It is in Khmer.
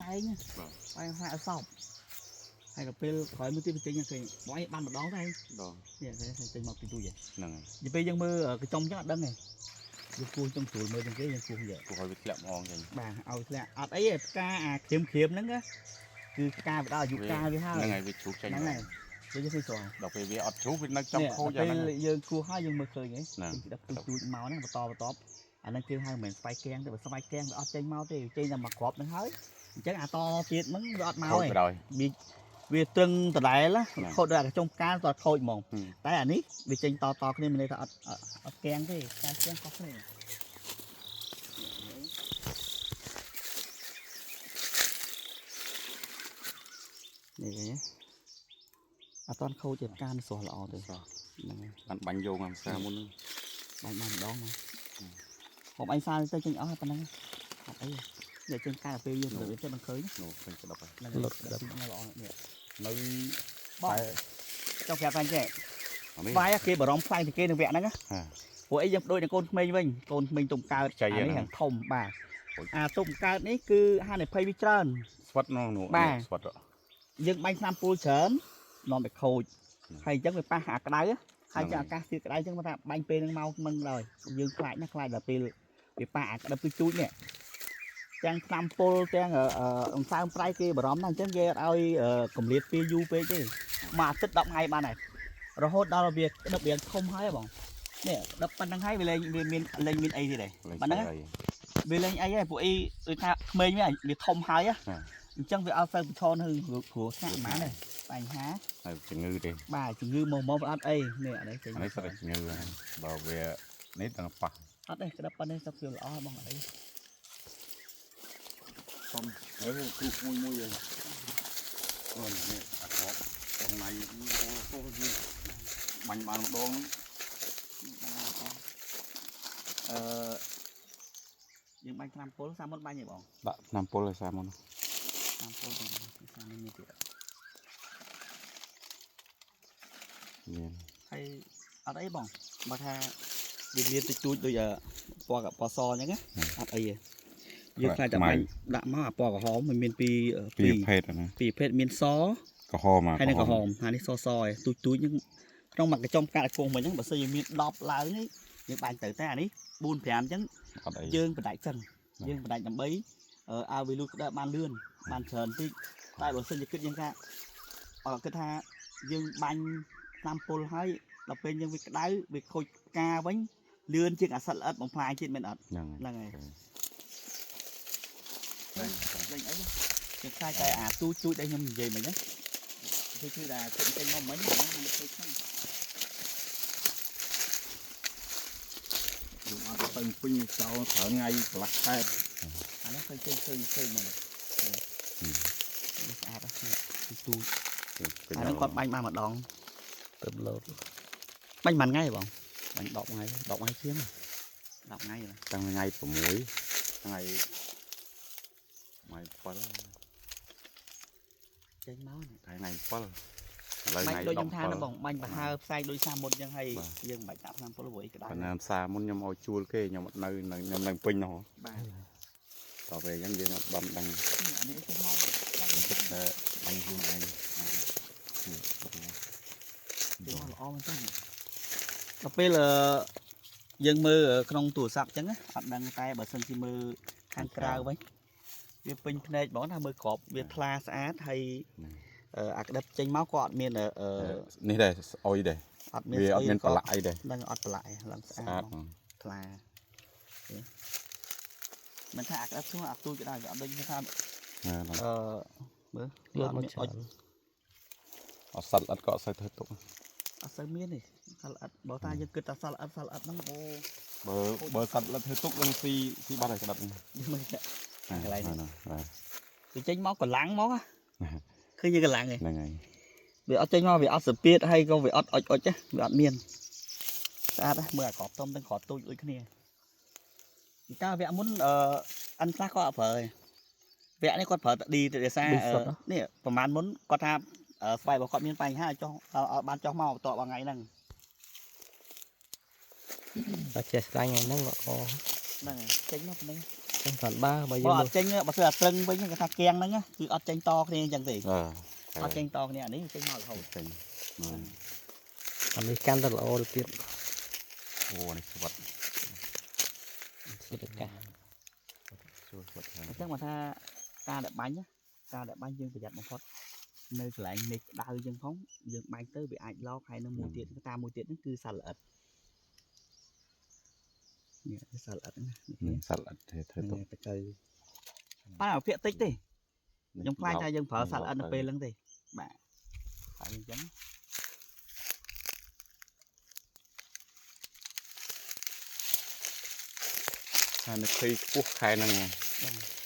ឯងបាញ់ហាក់សពហើយ ដល់ពេលក្រោយមួយទៀតវាចេញ ឃើញបងឯងបានម្ដងដែរដងនេះ ចេញមកពីទូចហ្នឹងហើយ។ និយាយពេលយើងមើលកញ្ចុំចឹងអត់ដឹងទេ យើងគោះចង់ស្រួលមើលចឹងគេ យើងគោះយក គោះឲ្យវាធ្លាក់ហ្មងចឹង បាទ ឲ្យធ្លាក់អត់អីទេ ផ្កាអាក្រៀមក្រៀមហ្នឹងគឺផ្កាវាដល់អាយុកាលវាហើយ ហ្នឹងហើយ វាជ្រុះចេញ ហ្នឹងហើយ វាឃើញស្រួល ដល់ពេលវាអត់ជ្រុះ វានៅចំខូច អាហ្នឹង។ យើងគោះហើយយើងមើលឃើញហ៎ គេដាក់ទូចទូចមកហ្នឹងបន្តបន្ត អាហ្នឹងគេហៅមិនមែនស្បែកកៀងទេ បើស្បែកកៀងវាអត់ចេញមកទេ ចេញតែមួយគ្រាប់ហ្នឹងហើយ អញ្ចឹងអាតទៀតហ្នឹងវាអត់មកទេ វាត្រឹងដដែល ខូចដល់អាចុងផ្កាតខូចហ្មង តែអានេះវាចេញតតគ្នា មានន័យថាអត់អត់កៀងទេ ផ្កាកៀងខុសគ្នា។ នេះវិញអត់តាន់ខូចទេ ផ្កានេះស្រស់ល្អទេ ហ្នឹងបានបាញ់យោងអាសាមុនហ្នឹង បាញ់បានម្ដងមកហូបអញសាទៅចេញអស់ប៉ុណ្ណឹង អត់អី នេះចេញកាលពេលយើងទៅវាចេះមិនឃើញ នោះឃើញក្តាប់ហើយ លុតក្តាប់ល្អនេះ នៅ តែចង់ប្រាប់ថាចេះស្វាយគេបារម្ភខ្លាំងជាងគេនៅវគ្គហ្នឹងណា ព្រោះអីយើងដូចនឹងកូនក្មេងវិញ កូនក្មេងទុំកើតអានេះខាងធំ បាទ អាទុំកើតនេះគឺហានិភ័យវាច្រើន ស្វិតនោះនោះស្វិត យើងបាញ់ថ្នាំពុលច្រើននាំឲ្យខូចហើយ អញ្ចឹងវាប៉ះអាក្តៅហើយ ចឹងអាកាសធាតុក្តៅ អញ្ចឹងថាបាញ់ពេលហ្នឹងមកមិនដល់ យើងខ្លាចណាស់ ខ្លាចដល់ពេលវាប៉ះអាក្តៅគឺជួចនេះ ទាំងថ្នាំពុលទាំងអង្សើមប្រៃគេបារម្ភណាស់ អញ្ចឹងគេអត់ឲ្យកម្រិតពេលយូរពេកទេ មួយអាទិត្យ10ថ្ងៃបានហើយ រហូតដល់វាក្តឹបវាធំហើយបង នេះក្តឹបប៉ុណ្្នឹងហើយ វាលែងវាមានលែងមានអីទៀតទេ ប៉ុណ្្នឹងវាលែងអីហើយ ពួកអីដូចថាក្មេងវាធំហើយ អញ្ចឹងវាអត់សូវប្រឈមនឹងគ្រោះថ្នាក់ហ្មងទេបញ្ហា ហើយជំងឺទេ បាទ ជំងឺមកមកអត់អី នេះអានេះចេញ អានេះសិតតែជំងឺហើយ បើវានេះទាំងប៉ះ អត់ទេ ក្តឹបប៉ុណ្ណេះសុខភាពល្អបង អី សុំហើយគ្រូមួយមួយហើយ អូនេះអាក្របក្នុងណៃ អូនេះបាញ់បានម្ដង អឺយើងបាញ់ថ្នាំពុលសាមុនបាញ់ទេបង ដាក់ថ្នាំពុលឲ្យសាមុន ថ្នាំពុលសាមុននេះទៀតមានហើយ អត់អីបង បើថាវាមានតិចតួចដូចពណ៌ពណ៌សអញ្ចឹងណា អត់អីទេ យើងខ្លាចតែបាញ់ដាក់មកអាពណ៌ក្រហម มันមានពីរ ពីរភេទណា ពីរភេទ មានស ក្រហម ហើយនិងក្រហម ហើយនេះសសឯទូចទូចហ្នឹង ក្នុងមួយកញ្ចុំកាត់គង់មិញហ្នឹង បើសិនជាមាន10ឡើងនេះយើងបាញ់ទៅ តែអានេះ4 5អញ្ចឹងយើងបដាច់សិន យើងបដាច់ដើម្បីឲ្យវាលូតក្តៅបានលឿនបានច្រើនតិច តែបើសិនជាគិតយើងថាគិតថាយើងបាញ់ថ្នាំពុលហើយ ដល់ពេលយើងវាក្តៅវាខូចផ្កាវិញលឿនជាងអាសិតល្អិតបំផ្លាញទៀតមែនអត់? ហ្នឹងហើយ លេងអីយើងខ្លាចតែអាទូចទូចដែលខ្ញុំនិយាយមិញហ្នឹង គឺគឺដែលចេញចេញមកមិញហ្នឹង มันឃើញខ្លាំង យើងអត់ទៅពេញចោលច្រើនថ្ងៃកន្លះខែ អានេះឃើញចេញឃើញឃើញមកនេះស្អាតណាស់ ទូចអានេះគាត់បាញ់បានម្ដងទៅលោតបាញ់ប៉ុន្មានថ្ងៃបង? បាញ់10ថ្ងៃ 10ថ្ងៃជាង 10ថ្ងៃ តាំងថ្ងៃ6ថ្ងៃថ្ងៃ7 ចេញមក ថ្ងៃ7 ឥឡូវ បាញ់ ថ្ងៃ ដូចខ្ញុំថាណាបង បាញ់ប្រហើផ្សែងដូចសាមុនអញ្ចឹងហើយ យើងមិនបាច់ដាក់ថ្នាំពុលព្រោះអីក្តៅ ប៉ុន្តែសាមុនខ្ញុំឲ្យជួលគេ ខ្ញុំអត់នៅ ខ្ញុំនៅពេញនោះ បាទ តទៅពេលអញ្ចឹងយើងអត់បំដឹង អានេះចេញមក គិតតែបាញ់ខ្លួនឯង ចេញមកល្អមែនទេ ដល់ពេលយើងមើលក្នុងទូរស័ព្ទអញ្ចឹងអត់ដឹង តែបើសិនជាមើលខាងក្រៅវិញវាពេញភ្នែកបង ថាមើលក្របវាថ្លាស្អាតហើយ អាក្តិបចេញមកក៏អត់មាន នេះដែរ ស្អុយដែរ អត់មាន វាអត់មានប្រឡាក់អីដែរ នឹងអត់ប្រឡាក់ឡើងស្អាតថ្លា មិនថាអាក្តិបឈ្មោះអាទូចក៏ដោយ វាអត់ដូចថាអឺមើល លត់មកច្រើន អត់សត្វល្អិតក៏អត់សូវធ្វើទុក អត់សូវមានទេសត្វល្អិត បើថាយើងគិតថាសត្វល្អិតសត្វល្អិតហ្នឹងអូ បើសត្វល្អិតធ្វើទុកនឹងស៊ីស៊ីបាត់ហើយក្តិបនេះ មើលកន្លែងនេះវាចេញមកកម្លាំងមកឃើញកម្លាំងឯង ហ្នឹងហើយ វាអត់ចេញមកវាអត់សពាតហើយក៏វាអត់អុចអុចវាអត់មានស្អាតមើលអាក្របធំទាំងក្របតូចដូចគ្នា ពីកាលវគ្គមុនអឺអិនខ្លះគាត់អត់ប្រើទេ វគ្គនេះគាត់ប្រើតែឌីទៅដោយសារនេះប្រហែលមុនគាត់ថាស្វ័យរបស់គាត់មានបញ្ហាចុះអត់បានចុះមកបន្ទាប់មួយថ្ងៃហ្នឹង បើចេះស្ដាយថ្ងៃហ្នឹងល្អ ហ្នឹងហើយចេញមកប៉ុណ្ណឹង ចឹងគាត់បើបើយើ បើ ង អត់ចេញបើធ្វើអាត្រឹងវិញគេថាគៀងហ្នឹងគឺអត់ចេញតគ្នាអញ្ចឹងទេ អឺ អត់ចេញតគ្នាអានេះចេញមករហូត ចេញ អានេះកាន់តែល្អទៅទៀត អូនេះស្វិត ស្វិតឱកាស ជួយស្វិត អញ្ចឹងមកថាការដែលបាញ់ការដែលបាញ់យើងប្រយ័ត្នបំផុតនៅកន្លែងមេឃក្តៅអញ្ចឹងផងយើងបាញ់ទៅវាអាចឡោកហើយនឹងមួយទៀតតាមមួយទៀតហ្នឹងគឺសត្វល្អិតនេះសត្វល្អិតណា សត្វល្អិតធ្វើធ្វើទុក ទៅទៅបាទភាកតិចទេខ្ញុំខ្លាចថាយើងប្រើសត្វល្អិតនៅពេលហ្នឹងទេបាទហើយអញ្ចឹង ថានៅភ័យខ្ពស់ខែហ្នឹង បាទ